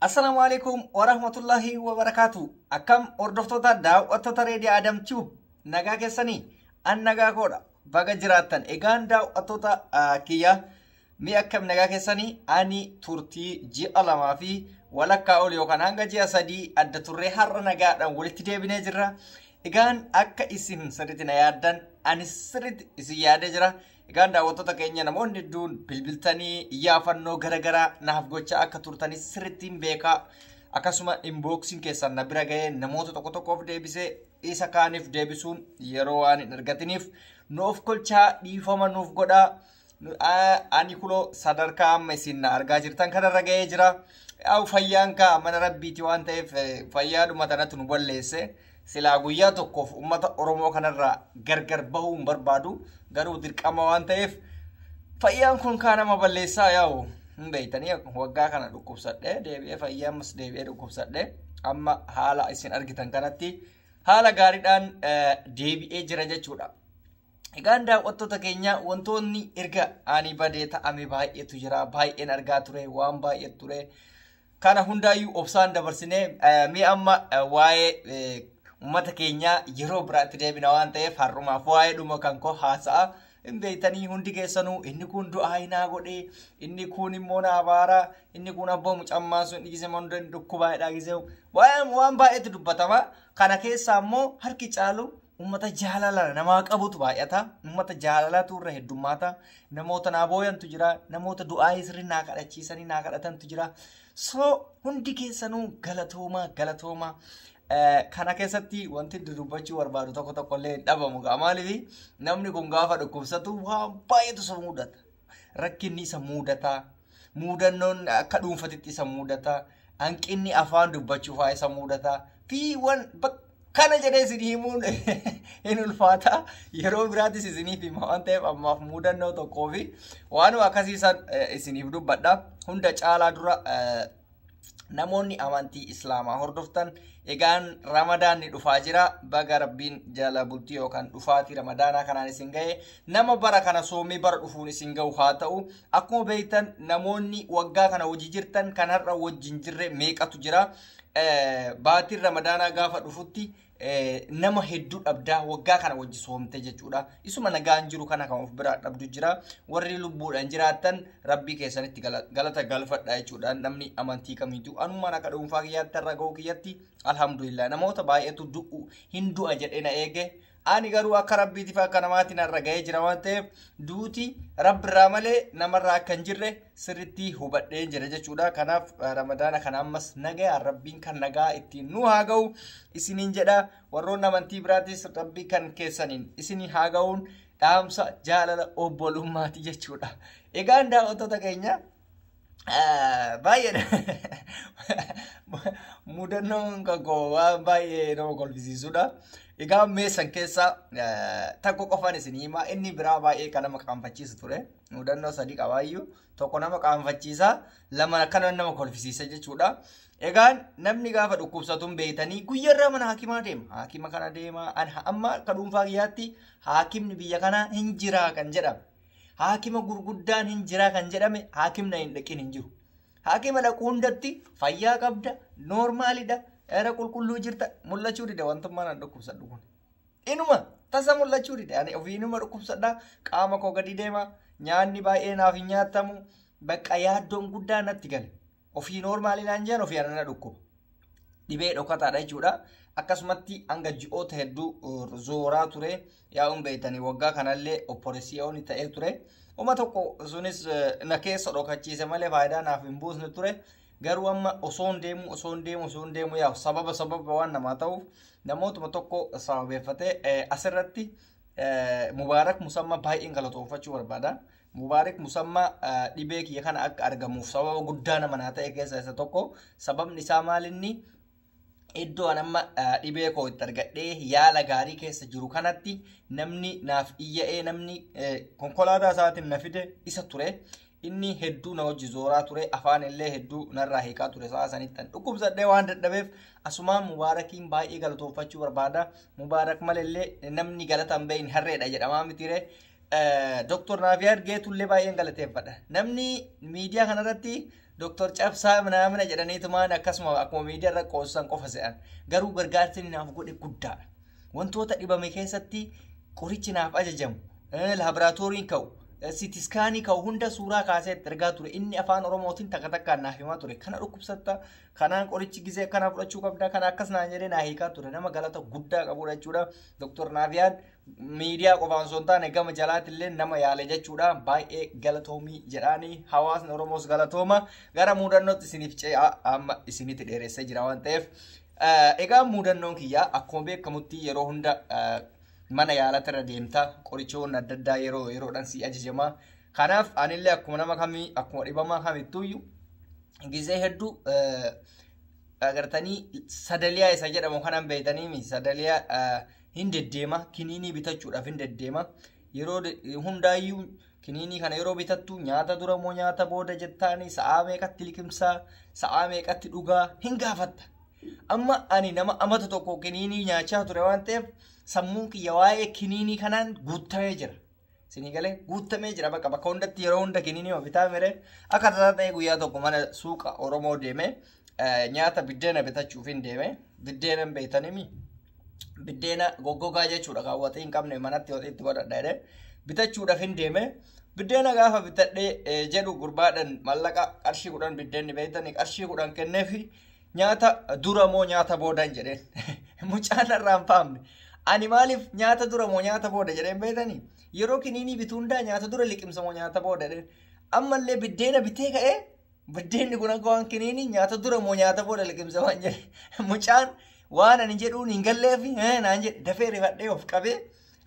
Assalaamu alaikum warahmatullahi wabarakaatu. Akkam hordoftoota daawwattoota Reedii Adam Tube, nagaa keessanii? An nagaa koodha. Baga jiraattan. Egaan daawwattoota kiyya, mi akkam, nagaa keessanii? Ani turtii ji'a 2 fi walakkaa ol yookaan hanga ji'a 3 adda turree har'a nagaadhaan walitti deebinee jirra. Egaan akka isin sirriitti na yaaddan ani sirriitti isin yaadee jira. Egaan daawwattoota keenya, namoonni hedduun bilbiltanii iyyaafannoo garaagaraa naaf gochaa akka turtanis sirriittiin beekaa. Akkasuma inboxiin keessan na bira ga'ee namoota tokko tokkoof deebisee isa kaaniif deebisuun yeroo waan hin argatiniif nuuf kolchaa, dhiifama nuuf godhaa. Ani kuloo sadarkaa amma isin na argaa jirtan kanarra ga'ee jira. Fayyaan kaa mana rabbiiti waan ta'eef fayyaadhuma tanatti nu balleesse. Silaa guyyaa tokkoof uummata Oromoo kanarraa gargar bahuu hin barbaadu. Garuu dirqama waan ta'eef fayyaan kun kaa nama balleessaa. Yaa'u hin beektanii, waggaa kana dhukkubsadhee deebi'ee fayyaa, ammas deebi'ee dhukkubsadhee amma haala isin argitan kanatti haala gaariidhaan deebi'ee jira jechuudha. Egaan daawwattoota keenya, wantoonni erga ani badee ta'ame baay'eetu jira. Baay'een argaa ture, waan baay'eetu ture. Kana hundaayyuu obsaan dabarsinee mi'a amma waa'ee uummata keenyaa yeroo biraatti deebina waan ta'eef har'umaaf waa'ee dhuma kan koo haasa'a. Hin beektanii hundi keessanuu, inni kun du'aa hinaa godhee, inni kun immoo na abaara, inni kun abboo mucammaan sun dhiise mandeen dhukkubaadha gisee waan baay'eetu dubbatama. Kana keessaa immoo harki caalu uummata jaalala namaa qabutu baay'ata. Uummata jaalalatu irra heddummaata. Namoota naa booyantu jira. Namoota du'aa sirrii naa kadhachiisanii naa kadhatantu jira. So hundi keessanuu galatooma, galatooma. Kana keessatti wanti dubbachuu barbaadu tokko tokko illee hin dhabamu. Maaliif, namni kun gaafa dhukkubsatu waan baay'eetu isa mudata. Rakkinni isa mudata. Mudannoon akka dhuunfatitti isa mudata. Hanqinni afaan dubbachuu fa'aa isa mudata. Fi waan kana jedhee isin himuun hin ulfaata. Yeroo biraattis isiniif hima waan ta'eef ammaaf mudannoo tokkoo fi waanuma akkasiisan isiniif dubbadha. Hunda caalaa dura, namoonni amantii islaamaa hordoftan, egaan Ramadaanni dhufaa jira. Baga rabbiin jala bultii yookaan dhufaatii Ramadaanaa kanaan isin ga'e. Nama bara kana soomee bara dhufuun isin ga'u haa ta'u. Akkuma beektan, namoonni waggaa kana hojii jirtan kan har'a wajjin jirre meeqatu jira. Baatiin Ramadaanaa gaafa dhufutti nama hedduu dhabdaa waggaa kana wajji soomte jechuudha. Isuma nagaan jiru kana kan of biraa dhabdu jira. Warri lubbuudhaan jiraattan rabbii keessanitti galata galfadha jechuudha. Namni amantii kamiitu anumaan akka dhuunfaa kiyyaatti har'a ga'uu kiyyatti alhamdulillah, namoota baay'eetu du'u hin du'a jedhee na eege. Ani garuu akka rabbiitiif akka namaatiin har'a ga'ee jira waan ta'eef duuti rabbirraa malee namarraa akka hin jirre sirriitti hubadhee jira jechuudha. Kanaaf Ramadaana kana ammas nagaa rabbiin kan nagaa ittiin nu haa ga'u isiniin jedha. Warroonni amantii biraatis rabbii kan keessaniin isinii haa ga'uun dhaamsa jaalala obbolummaati jechuudha. Egaan daawwattoota keenya, baay'ee mudannoon kan koo waan baay'ee nama kolfisiisudha. Egaa meeshan keessa tokko qofaan isin himaa, inni biraa baay'ee kan nama qaanfachiisu ture. Mudannoo sadii qabaayyuu, tokko nama qaanfachiisa, lama kana nama kolfisiisa jechuudha. Egaan namni gaafa dhukkubsatuun beektanii guyyaarraa mana hakimaa deema. Hakima kana deema. Amma akka dhuunfaa kiyyaatti haakimni biyya kanaa hin jiraa kan jedhame. Haakima gurguddaan hin jiraa kan jedhame, haakimna hin dhaqin hin jiru. Haakima dhaquu hundatti fayyaa qabda, normalidha, era qulqulluu jirta, mul'achuu dide wantummaan an dhukkubsadhu kun. Inuma tasa mul'achuu dide. Ani ofii inuma dhukkubsadha, qaama koo gadi deema, nyaanni baay'ee naaf hin nyaatamu, bakka yaaddoon guddaa natti gale. Ofii normalii naan jedhan, ofii ana dhukkuba. Dhibee dhokataadha jechuudha. Akkasumatti hanga ji'oota hedduu zooraa ture. Yaa'uun beektanii waggaa kanallee opporeesiyoon ta'ee ture. Uma tokko sunis na keessa dhokachiise malee faayidaa naaf hin buusne ture. Garuu amma osoo hin deemu, osoo hin deemu, osoo hin deemu, yaa'u sababa sababa waan namaa ta'uuf namootuma tokko sababeeffatee asirratti Mubaarak Musammaa baay'een galatoonfachuu barbaada. Mubaarak Musammaa dhibee kiyya kana akka argamuuf sababa guddaa nama naa ta'e keessaa isa tokko. Sababni isaa maalinni, iddoo an amma dhibee koo itti argadhee yaala gaarii keessa jiru kanatti namni naaf iyya'ee, namni konkolaataa isaatiin na fide isa ture. Inni hedduu na hojii zooraa ture, afaan illee hedduu narraa hiikaa ture sa'a sanitti dhukkubsadhee waan dadhabeef. Asumaan Mubaarakiin baay'ee galatoonfachuu barbaada. Mubaarak malallee namni galata hin beekne harreedha jedhamaa mitiire. Dooktor Naafiyaad Geetullee baay'een galateeffadha. Namni miidiyaa kanarratti Doktor Cabsaa minaamina jedhaniitumaan akkasuma akkuma miidiyaa irra qoossan qofa se'an. Garuu gargaarsi inni naaf godhe guddaadha. Wantoota dhibame keessatti qorichi naaf ajajamu, laaboraatooriin ka'u, sitiskaanii ka'u hunda suuraa kaasee itti ergaa ture. Inni afaan Oromootiin takka takkaan naaf himaa ture. Kana dhukkubsatta, kanaan qorichi gizee akkana fudhachuu qabda, kana akkas naan jedhee naa hiikaa ture. Nama galata guddaa qabudha jechuudha. Doktor Naafiyaan miidiyaa qofaan osoo hin taane gama jalaatillee nama yaale jechuudha. Baay'ee galatoomii jedhaanii hawaasni Oromoos galatooma. Gara muudannootti isiniif ce'aa amma isinitti dheeressee jira waan ta'eef. Egaa muudannoon kiyyaa akkuma beekamutti yeroo hunda mana yaalata irra deemta, qorichoonni adda addaa yeroo yeroodhaan si ajajama. Kanaaf anillee akkuma nama kamii akkuma dhibamaa kamittuyyuu gizee hedduu agartanii sadaliyaa isa jedhamu kanan beektanii sadaliyaa hin deddeema, kiniinii bitachuudhaaf hin deddeema. Yeroo hundaayyuu kiniinii kana yeroo bitattu nyaata dura moo nyaata booda jettaanii, sa'aa meeqatti liqimsaa, sa'aa meeqatti dhugaa hin gaafatta. Amma ani nama amata tokko kiniinii nyaachaa ture waan ta'eef sammuun kiyya waa'ee kiniinii kanaan guutamee jira. Isinii galee guutamee jira, bakka bakka hundatti yeroo hunda kiniinii bitaa mere. Akka tasaa ta'e guyyaa tokko mana suuqa Oromoo deeme, nyaata biddeena bitachuuf hin deeme. Biddeena hin beektanimi, biddeena goggogaa jechuudha, kan waxii hin qabne manatti waxii itti godhadha jedhee bitachuudhaaf hin deeme. Biddeena gaafa bitadhee jedhu gurbaadhaan mallaqa qarshii 10, biddeenni beektanii qarshii 10 kenneefi, nyaata dura moo nyaata boodaan jedheen. Mucaan irraa hin faamne. Ani maaliif nyaata dura moo nyaata booda jedheen beektanii? Yeroo kiniinii bituu hundaa nyaata dura liqimsa moo nyaata booda jedheen. Ammallee biddeena bitee ka'ee biddeenni kun akka waan kiniinii nyaata dura moo nyaata booda liqimsa waan jedhe. Mucaan waan ani jedhuun hin galleefi naan jedhe. Dafee rifadhee of qabee,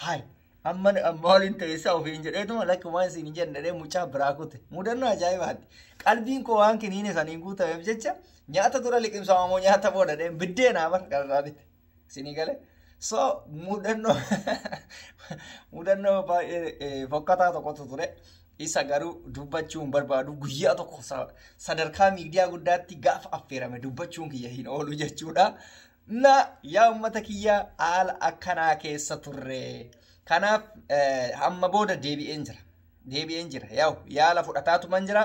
hayi amma maaliin ta'e ofiin jedheetuma, lakki waan isin hin jenne mucaa biraa kute. Mudannoo ajaa'ibaati. Qalbiin koo waan kiniini saniin guutameef jecha nyaata dura liqimsama moo nyaata booda dheen biddeenaa bar kanarraa bite. Isinii galee? So mudannoo baay'ee fokkataa tokkotu ture. Isa garuu dubbachuu hin barbaadu, guyyaa tokko sadarkaa miidiyaa guddaatti gaafa affeerame dubbachuun kiyya hin oolu jechuudha. Na yaa uummata kiyya, haala akkanaa keessa turre. Kanaaf hamma booda deebi'een jira. Deebi'een jira. Yaa'u yaala fudhataatuman jira.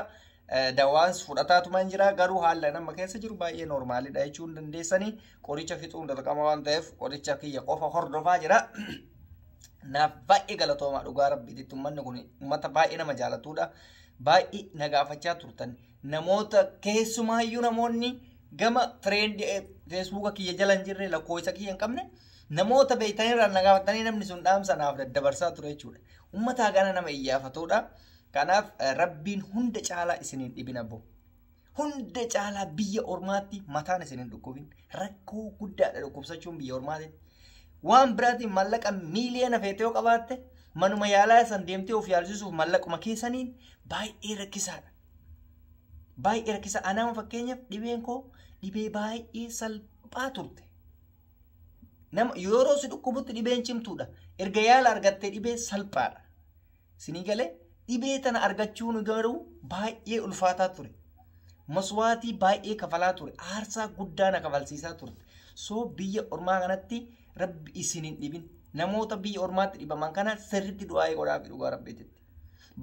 Dawaans fudhataatuman jira. Garuu haala nama keessa jiru baay'ee noormaalidha jechuu hin dandeessanii. Qoricha fixuun dirqama waan ta'eef qoricha kiyya qofa hordofaa jira. Naaf baay'ee galatoomaa, dhugaa rabbiititti uummanni kun uummata baay'ee nama jaalatudha. Baay'ee na gaafachaa turtan. Namoota keessumaayyuu namoonni gama friendii feesbuuka kiyya jala hin jirre, lakkoofsa kiyya hin qabne, namoota beektanii na gaafatanii namni sun dhaamsa naaf daddabarsaa ture jechuudha. Uummata hagana nama iyyaafatudha. Kanaaf rabbiin hunda caalaa isiniin dhibina bo. Hunda caalaa biyya ormaatti mataan isiniin dhukkubin. Rakkoo guddaadha dhukkubsachuun biyya ormaatti. Waan biraatiin mallaqa miiliyoona feetee yoo qabaatte manuma yaalaa san deemtee of yaalchisuuf mallaquma keessaniin baay'ee rakkisaadha. Baay'ee rakkisaa. Anama fakkeenyaaf dhibeen koo dhibee baay'ee salphaa turte. Nama yeroo si dhukkubutti dhibeen cimtuudha. Erga yaala argattee dhibee salphaadha. Isinii galee? Dhibee tana argachuun garuu baay'ee ulfaataa ture. Maswaatii baay'ee kafalaa ture. Aarsaa guddaa na kafalsiisaa turte. So biyya ormaa kanatti rabbi isin hin dhibin. Namoota biyya ormaatti dhibaman kana sirriitti du'aa godhaa fi dhugaa rabbiititti.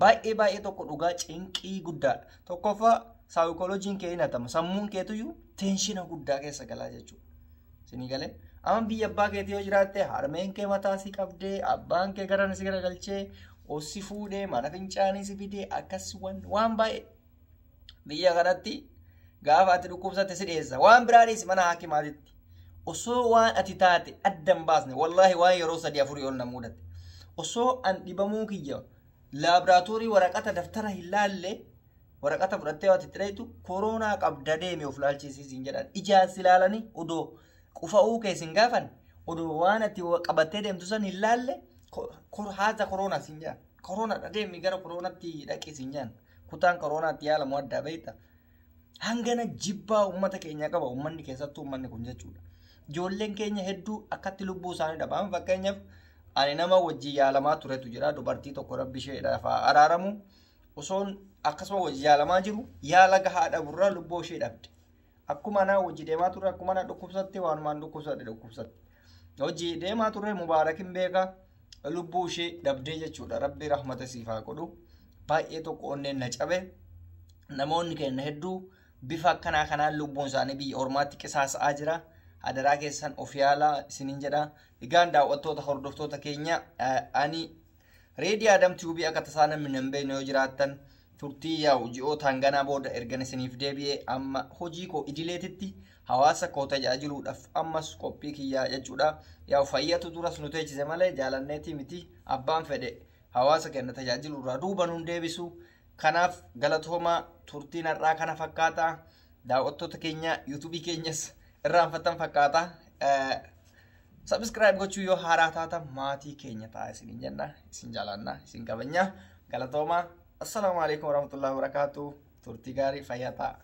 Baay'ee baay'ee tokko dhugaa cinqii guddaadha. Tokkoffaa saayikolojiin kee hin hatama. Sammuun keetuyyuu tension guddaa keessa galaa jechuudha. Isinii galee? Amma biyya abbaa keetii yoo jiraatte harmeen kee mataa si qabdee, abbaan kee gara si garagalchee, ossi fuudhee, mana fincaanii si fidee, akkas waan baay'ee. Biyya kanatti gaafa ati dhukkubsatte si dhiyeessa. Waan biraanis mana hakimaatitti. Osoo waan ati taate adda hin baasne, wallaahi waan yeroo sadii afurii ol na mudate. Osoo an dhibamuu kiyya laaboraatoorii waraqata daftara hin laalle, waraqata fudhattee waan itti dheetu koronaa qabda deeme of laalchisiisin jedhan. Ijaan si ilaalanii odoo qufa'uu kee sin gaafan, odoo waan ati qabattee deemtu san hin laalle, haasa koronaa sin jedhan. Koronaadha, deemi gara koronaatti dhaqi sin jedhan. Kutaan koronaatti yaalamu addaa beekta. Hangana jibbaa uummata keenya qaba uummanni, keessattuu uummanni kun jechuudha. Ijoolleen keenya hedduu akkatti lubbuu isaanii dhaban. Fakkeenyaaf ani nama wajjin yaalamaa turetu jira, dubartii tokko, rabbi isheedhaaf haa araaramu. Osoon akkasuma wajjin yaalamaa jiru yaala gahaa dhaburraa lubbuu ishee dhabde. Akkuma anaa wajji deemaa turre, akkuma anaa dhukkubsatte, waanumaan dhukkubsatte dhukkubsatte. Hojii deemaa turre mubaarakin beeka, lubbuu ishee dhabdee jechuudha. Rabbi rahmata siif haa godhu. Baay'ee tokko onneen na cabe. Namoonni keenya hedduu bifa akkanaa kanaan lubbuun isaanii biyya ormaatti qisaasa'aa jira. Hadaraa keessan of yaalaa isiniin jedha. Egaan daawwattoota hordoftoota keenya, ani Reedii Adam Tube akka tasaa namni hin beekne yoo jiraattan, turtii yaa'u ji'oota hanganaa booda ergan isiniif deebi'ee amma hojii koo idileetitti hawaasa koo tajaajiluudhaaf ammas qophii kiyyaa jechuudha. Yaa'u fayyatu duras nu teechise malee jaalanneetii miti, abbaan fedhe hawaasa keenya tajaajiluurraa duuba nuun deebisu. Kanaaf galatoomaa, turtiin har'aa kana fakkaata. Daawwattoota keenya yuutuubii keenyas irraanfattan fakkaata. Subscribe gochuu yoo haaraa taatan maatii keenya ta'a isiniin jenna. Isin jaalanna, isin kabajna. Galatoomaa. Assalaamu alaikum warahmatullahi wabarakatuh. Turtii gaarii, fayyaa ta'a.